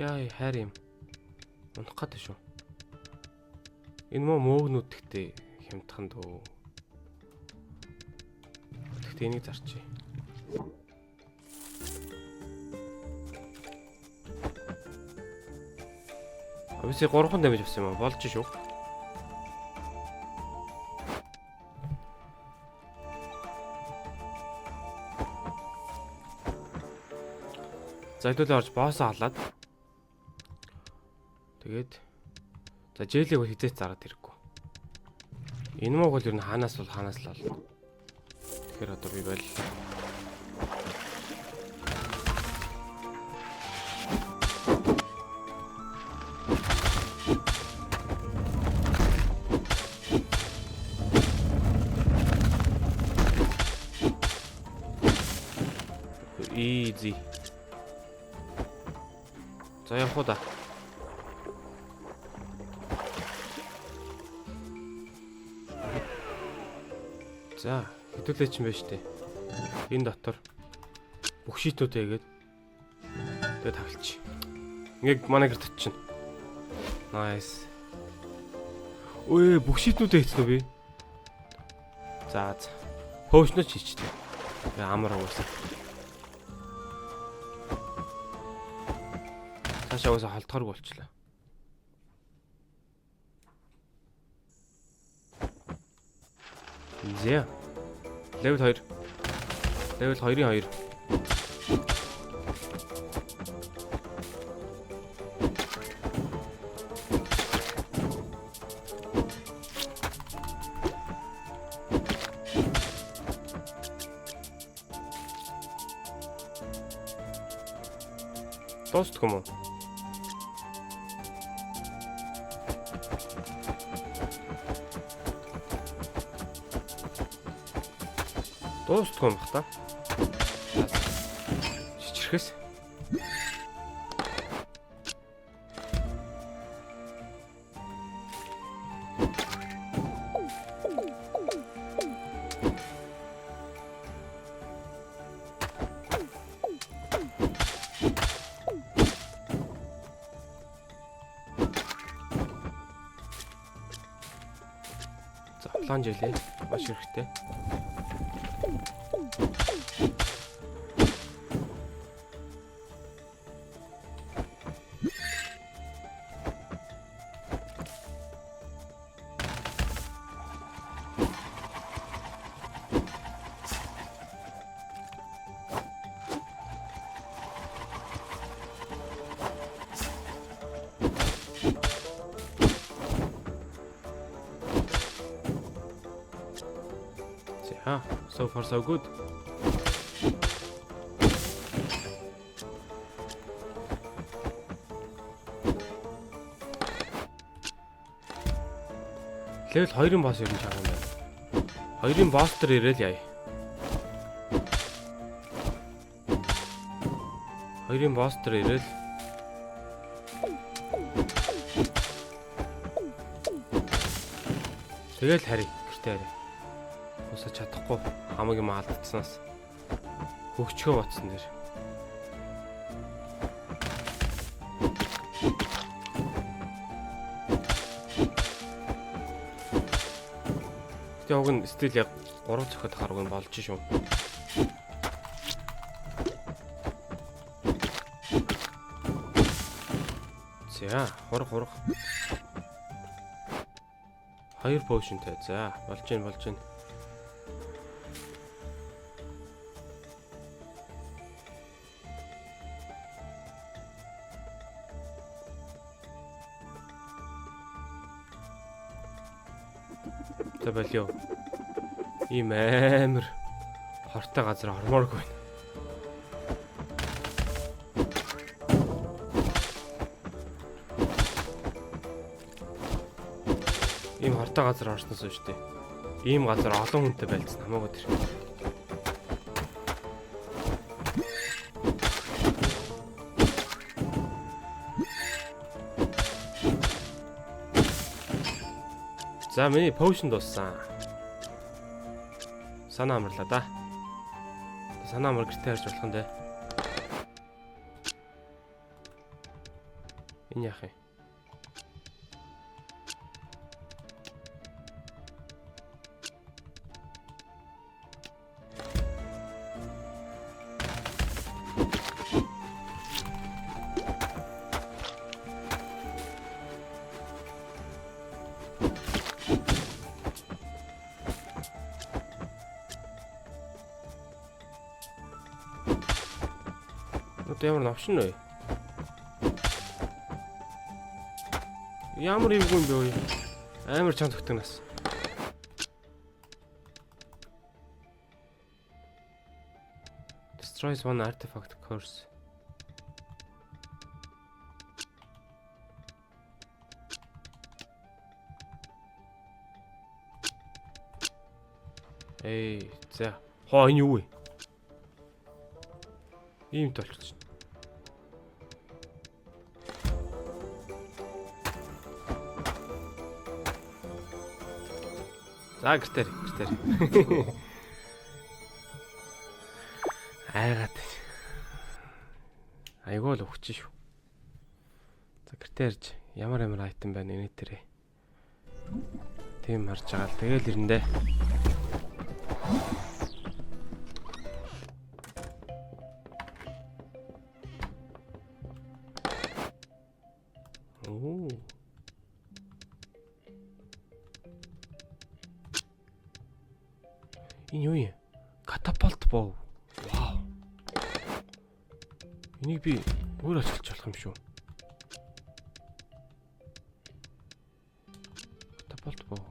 Яа, хайр юм. Унах гэдэг шүү. Энэ мөө мөөгнүүд гэхдээ хямдхан дөө. Гэхдээ энийг зарчээ. Абиси 3хан дамиж авсан юм аа. Болж шүү. За хэдүүлээ орж боосоо халаад. Тэгээд за жээлийг бол хизээч зараад ирэхгүй. Энэ мууг бол ер нь хаанаас бол хаанаас л олно. Тэгэхээр одоо би боллоо. Easy. За явах уу да. За, хэдүүлээ чинь байж тээ. Энэ дотор бүх шитүүдээ игээд тэгээд тавилчих. Ингээд манай гэрт очино. Nice. Өө, бүх шитнүүдээ хийцэн үү би? За, за. Potion ч хийчлээ. Тэгээ амар угаасаа. Цаашаа угаасаа холдохорг болчлаа. За. Level 2. Level 2-ын 2. Дуустах юм уу? Дуустах юм бах та. Чичрэхэс. За, план жилээ. Маш хэрэгтэй. За, so far so good. Level 2-ын boss ер нь чанга юм байна. 2-ын boss дээр ирээл яа. 2-ын boss дээр ирээл тэгэл харь, гэртээ харь. Усаа чадахгүй хамаг юм алдчихсанаас хөгчхөө ботсон дээр. Гэтэ уг нь стил яг 3 зөхөд хараг нь болж шүү. За, хург хург. 2 potion-тай. За, болж гин болж гин. За болио. Ийм амар хортой газар ормооргүй байна. Ийм хортой газар орсноос шүү дээ. Ийм газар олон хүнтэй байлцсан хамаагүй тэр. За миний potion дууссан. Санаа амарлаа да. Санаа амар гэртээ харж болох юм дээ. Энэ яах юм? Одоо ямар новшин вэ? Ямар эвгүй юм бэ ой? Амар чам тогтсон нас. Destroys one artifact curse. Эй, за. Хоо энэ юу вэ? Ийм толчих. За гэртээр гэртээр. Айгаад. Айгуу л өгч шүү. За гэртээ ирж ямар ямар айтем байна энэ тэрэ. Тийм харж байгаа л тэгэл ирэндээ. Оо. Энэ юу юм? Катапульт бов. Вау. Энийг би өөр ашиглаж болох юм шүү. Катапульт бов.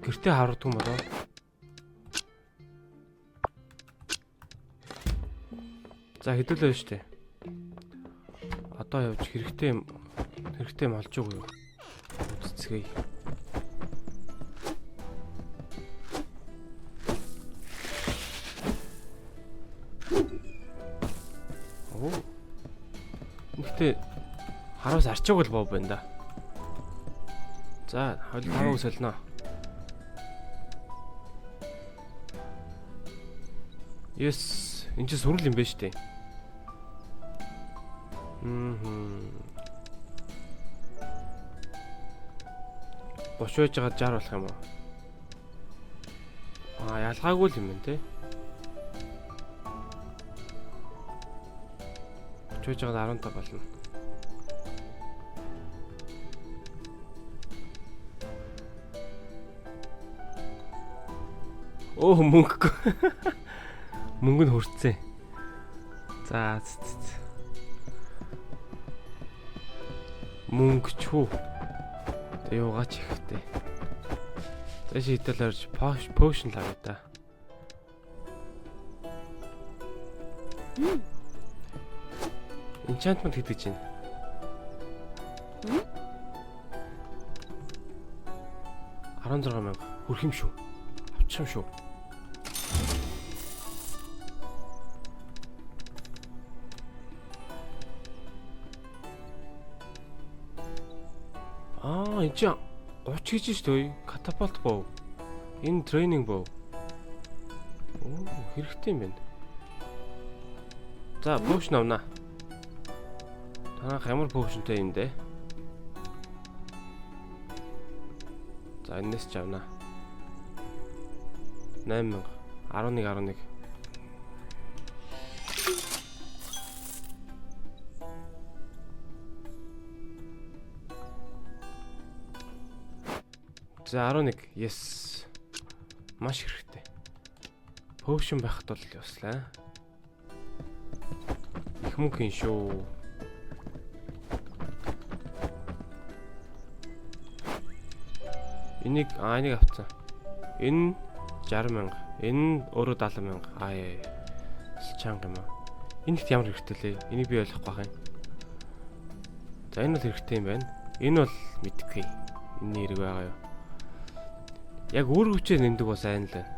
Гэртээ харагддаг юм болоо. За хэдүүлээ шүү дээ. Одоо явж хэрэгтэй юм олж өгөө юу? Үзцгээе. Оо. Гэхдээ хараас арчааг бол бов байна да. За, хойл таваа солино. Yes, энэ чинь сүрэл юм байна шүү дээ. Бош байж байгаа 60 болох юм уу? Аа, ялгаагүй л юм байна те. Бош байж байгаа 15 болно. Оо, мөнгөгүй. Мөнгө нь хүрцээ. За, мөнгө ч үү. Тэ юугаач ихтэй. За шийдэл орж potion л авъя та. Enchantment гэдэг чинь. 16,000 хүрх юм шүү. Авчих юм шүү. Аа, энэ чинь 30 гэж шүү дээ. Катапульт бов. Энэ тренинг бов. Оо, хэрэгтэй юм байна. За, potion авнаа. Танах ямар potionтэй юм бэ? За, энэс ч авнаа. 8000 11 11. За 11. Yes. Маш хэрэгтэй. Potion байхад бол ёслаа. Их мөнгө юм шүү. Энийг энийг авцсан. Энэ 60,000. Энэ өөрөө 70,000. Аа яа. Чанга юм аа. Энэ ихт ямар хэрэгтэй лээ? Энийг би ойлгохгүй байх юм. За энэ бол хэрэгтэй юм байна. Энэ бол мэдэхгүй. Энэ хэрэг байгаа юу? Яг өөр хүчээр нэмдэг бас сайн л байна.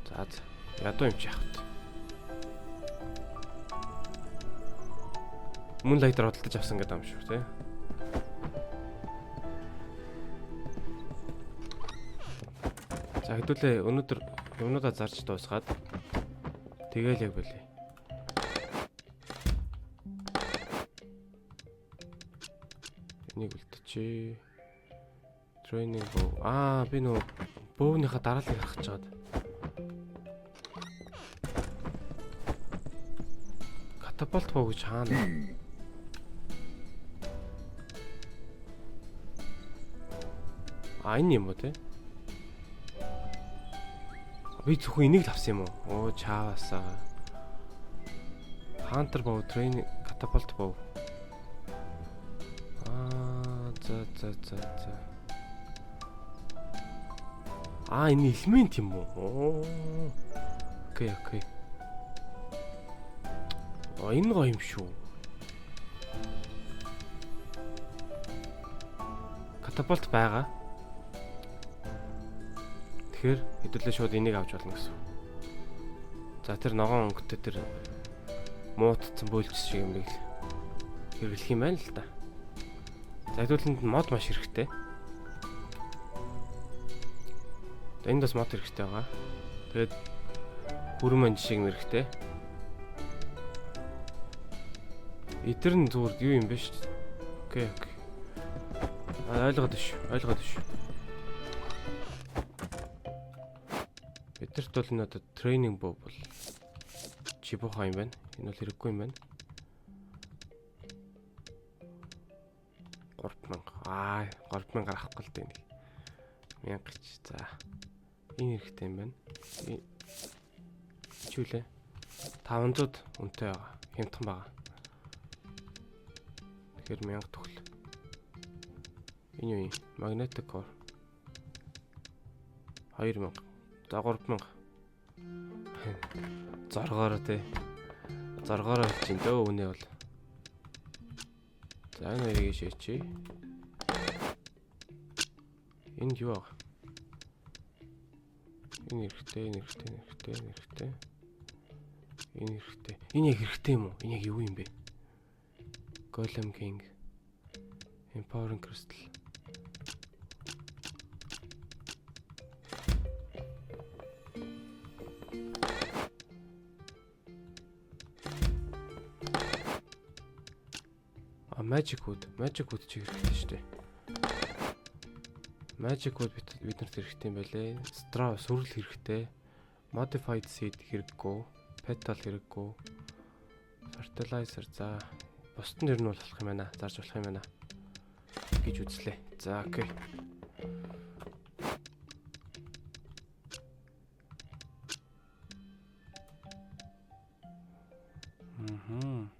За ядуу юм чи яах вэ? Moonlight-аар худалдаж авсан гэдэг юм шүү, тий? За, хэдүүлээ өнөөдөр юмнуудаа зарж дуусгаад тэгээл яг болъё. Энийг үлдчихье. Training bow. Аа, би нөө бөөвнийхаа дарааллыг харах гэж байгаад. Catapult bow гэж хаана? А, энэ юм уу те? Би зөвхөн энийг л авсан юм уу? Оо, чаавасаа. Hunter bow, training catapult bow. Аа, за за за за. Аа, энэ элемент юм уу? Оо. Okay. А, энэ гоё юм шүү. Catapult байгаа. Тэгэхээр хэдүүлээ шууд энийг авч болно гэсэн. За, тэр ногоон өнгөтэй тэр муутцсан бөөлжс шиг юм нэг л хэрэглэх юм байна л да. За, хэдүүлэнд нь мод маш хэрэгтэй. Энд бас мод хэрэгтэй байгаа. Тэгээд хүрэн манж шиг юм хэрэгтэй. Эдэр нь зүгээр юу юм бэ шүү дээ. Okay. А, ойлгоод шүү. Ойлгоод шүү. Бидэрт бол энэ одоо training bow бол чибухаа юм байна. Энэ бол хэрэггүй юм байна. 3000. Аа, 3000 авахгүй л дээ нэг. 1000 ч. За. Энэ хэрэгтэй юм байна. Чи үлээ. 500 үнэтэй байгаа. Хямдхан байгаа. Тэгэхээр 1000 төгөл. Энэ юу юм? Magnetic core. 2000. За, 3000. Зоргоороо те. Зоргоороо хэлж ин дөө үнэ бол. За, энэ хоёрыг шээчи. Энд юу байгаа? Энэ хэрэгтэй, энэ хэрэгтэй, энэ хэрэгтэй, энэ хэрэгтэй. Энэ хэрэгтэй. Энэ яг хэрэгтэй юм уу? Энэ яг юу юм бэ? Golem King. Empowering Crystal. А, Magic Wood. Magic Wood чи хэрэгтэй шүү дээ. Magic Wood биднэрт хэрэгтэй юм байлээ. Straw, сүрэл хэрэгтэй. Modified seed хэрэггүй. Petal хэрэггүй. Fertilizer, за, бусд нь ер нь бол болох юм байна. Зарж болох юм байна гэж үзлээ. За, okay. Мм.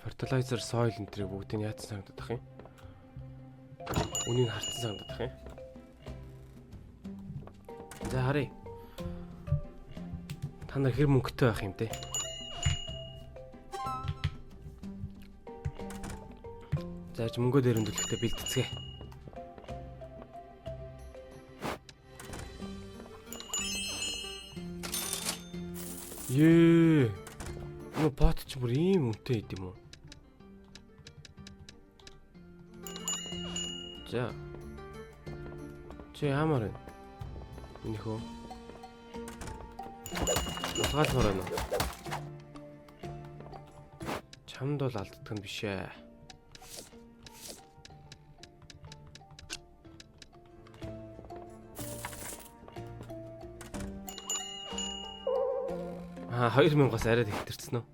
Fertilizer, soil энэ тэрийг бүгдийг яатсан санагдах юм. Үнийг харцсан санагдах юм. За, харъя. Та нар хэр мөнгөтэй байх юм те? За, ч мөнгөө дээрэмдүүлэхдээ бэлтцгээе. Ее. Нөө pot ч бүр ийм үнэтэй байд юм уу? За. Чи ямар вэ? Миний хөө. Улгаалмаар байна уу? Чамд бол алддаг нь биш ээ. Аа, 2000-аас арай хэтэрсэн үү?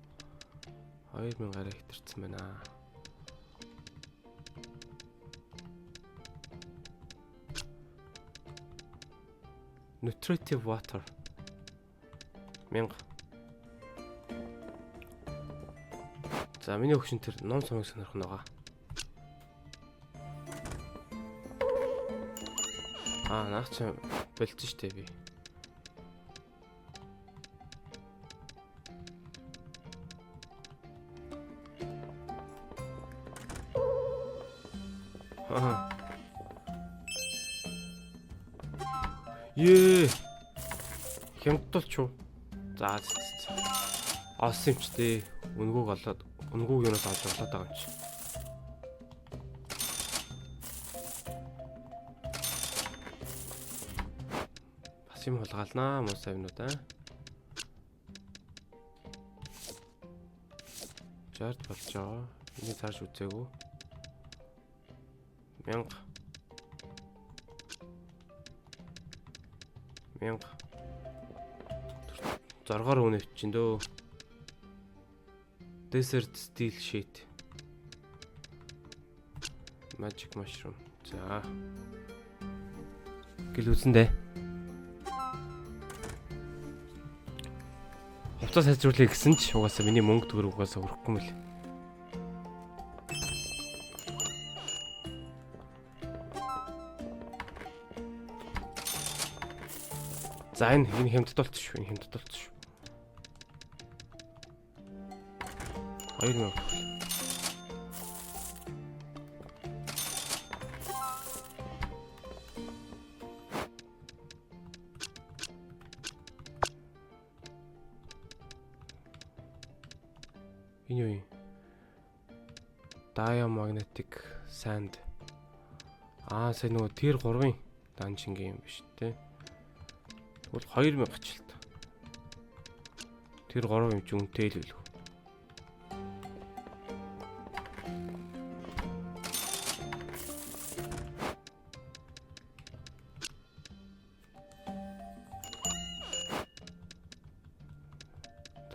2000 арай хэтэрсэн байна. Nutritive water. 1000. За, миний өгшин тэр ном сумыг сонирх нь байгаа. Аа, наа чи болцсон штэ би. Аа. Ее. Хямдтулч уу? За. Олсон юм ч дээ. Үнгүүг олоод үнгүүг юунаас авч болоод байгаа юм чи. Бас юм хулгаалнаа муу савнууд аа. 60 болж байгаа. Энийг цааш үзээгүй. 1000 1000 зоргоор үнэ өвчин дөө. Desert Steel Sheet. Magic Mushroom. За. Гэл үзэн дээ. Хувцас сайжруулъя гэсэн ч угаасаа миний мөнгө төгрөг угаасаа хүрэхгүй мэл. За энэ хямдд болчих шүү. Энэ хямдд болчих шүү. 2000. Энэ юу юм? Diamagnetic sand. Аа, сая нөгөө tier 3-ын данжингийн юм биш үү? Тэгвэл 2000 ч л та. Тэр 3 юм чи үнэтэй л билүү.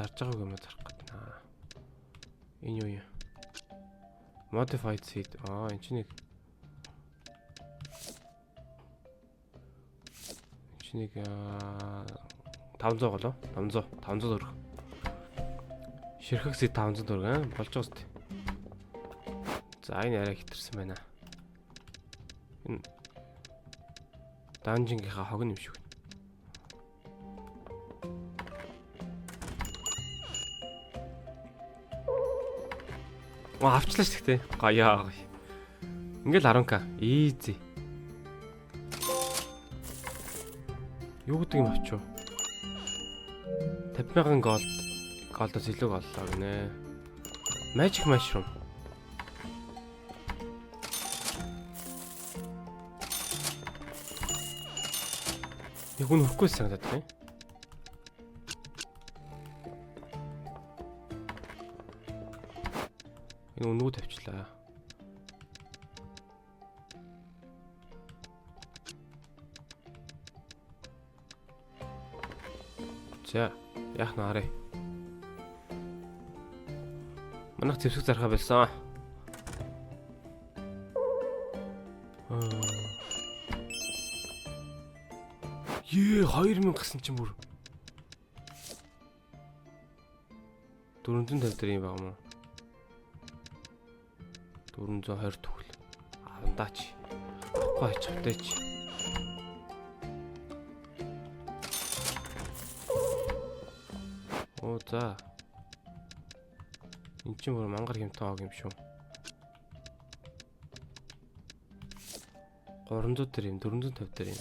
Дарж байгааг юм зарах гэдэг наа. Энэ юу юм? Modified seed. Аа, энэ чинь нэг 500 голоо. 500 500 төгрөг. Ширхэг seed 500 төгрөг аа болж байгаа үст. За энэ арай хитэрсэн байна. Энэ данжингийнхаа хог юм шиг. Оо авчлаа шүү дээ. Гоёа. Ингээл 10к. Easy. Юу гэдэг юм авчив? 50,000 gold gold-оос илүү оллоо гинэ. Magic mushroom. Яг үн хөрөхгүй санагдаад байна. Энэ үнүү тавьчлаа. За, яах нь харъя. Манайх зэвсэг зархаа болсон. Ее, 2000 гэсэн чинь бүр 450 дээр юм байгаа юм уу? 420 төгөл. Авандаач. Авахгүй ач автайч. Оо за. Энд чинь бүр мангар хэмтэн ог юм шүү. 300 дээр юм, 450 дээр юм.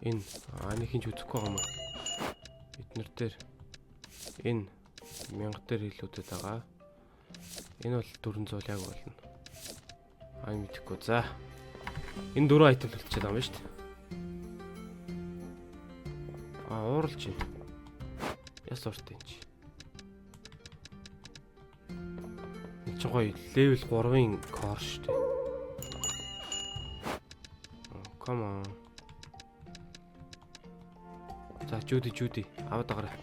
Энэ ааны хинч үзэхгүй байгаа юм уу? Эднэр дээр энэ 1000 дээр илүүдэд байгаа. Энэ бол 400 яг болно. Аа мэдэхгүй. За. Энэ дөрөв item болчиход байгаа юм байна шүү дээ. Аа ууралж байна. Яс урт юм чи. Энэ чинь гоё level 3-ын core шүү дээ. Come on. За жүүди аваад агараа.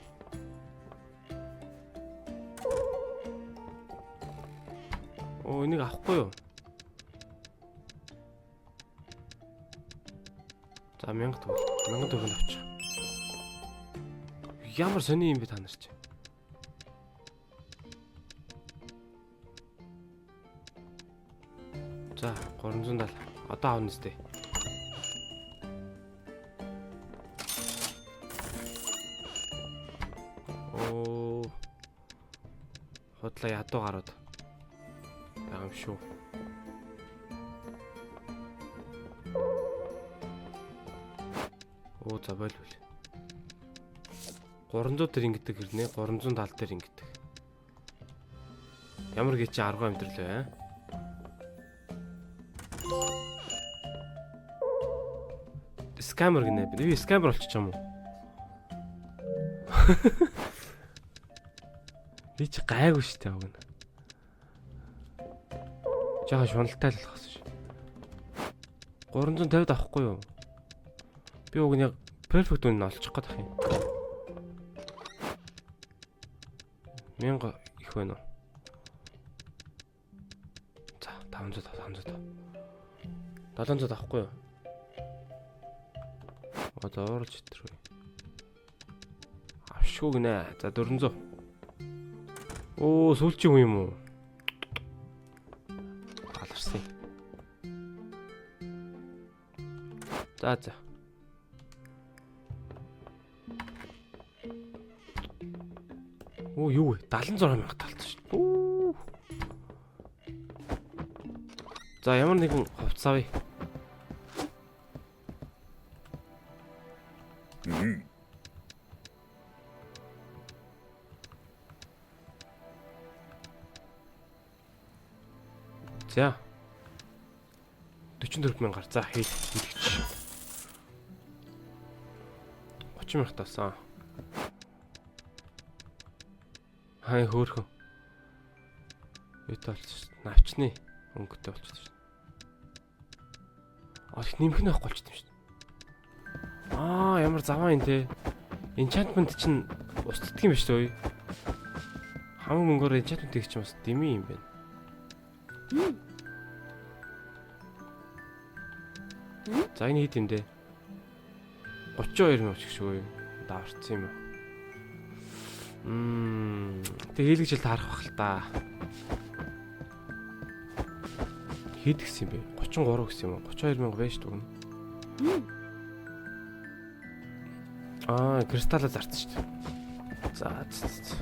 Оо энийг авахгүй юу? За 1000 төгрөг. 1000 төгрөг авчих. Ямар сони юм бэ та нар чи? За 370. Одоо авна сте. Гутлаа ядуу гарууд байгаа юм шүү. Оо за болвол. 300 дээр ингэдэг хэрнээ 370 дээр ингэдэг. Ямар гээ чи арга амьдрал вэ? Scammer гинэ. Би scammer болчих юм уу? Би чи гайгүй штэ уг нь. Жаахан шуналтай л болохсон ш. 350 авахгүй юу? Би уг нь яг perfect үн нь олчих гээд ах юм. 1000 их байна уу? За 500 500. 700 авахгүй юу? Одоо ууралж итрүү. Авшгүй гинэ. За 400. Оо, сүүлчийн хүн юм уу? Аларсан. За за. Оо юу вэ? 76 мянга талцсан шүү дээ. Оо. За ямар нэгэн хувцас авъя. За. 44 мянгаар за хийлгэж. 30 мянга тавсан. Хай хөөхөн. Юутай болчихсон. Навчны өнгөтэй болчихсон шүү. А их нэмэх нь авахгүй болчихсон юм шүү. Аа ямар заваа юм те. Enchantment чинь устддаг юм биш үү? Хамаг мөнгөөр enchantment хийх чинь бас дими юм байна. За энэ хэд юм бэ? 32 мянга ч шүү. Даварцсан юм аа. Тэг хийлгэж хэл таарах бах л та. Хэд гэсэн юм бэ? 33 гэсэн юм уу? 32 мянга байж дүгнэ. Аа, кристалла зарцсан шүү дээ. За за.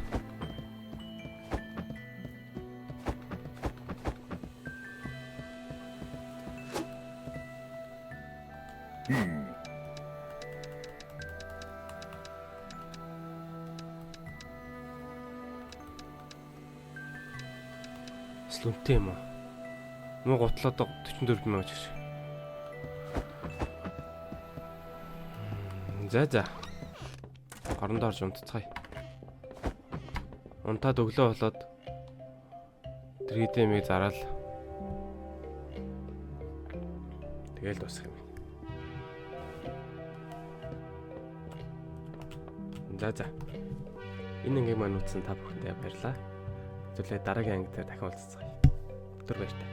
Слүнтэй юм уу? Муу гутлаад 44 мянга ч гэж. За за. Орондоо орж унтцгаая. Унтаад өглөө болоод 3D мийг зараал. Тэгэл дуусах юм. За за. Энэ ангийг маань үзсэн та бүхэндээ баярлалаа. Хэвлээ дараагийн анги дээр дахин уулзцгаая. Түр баяртай.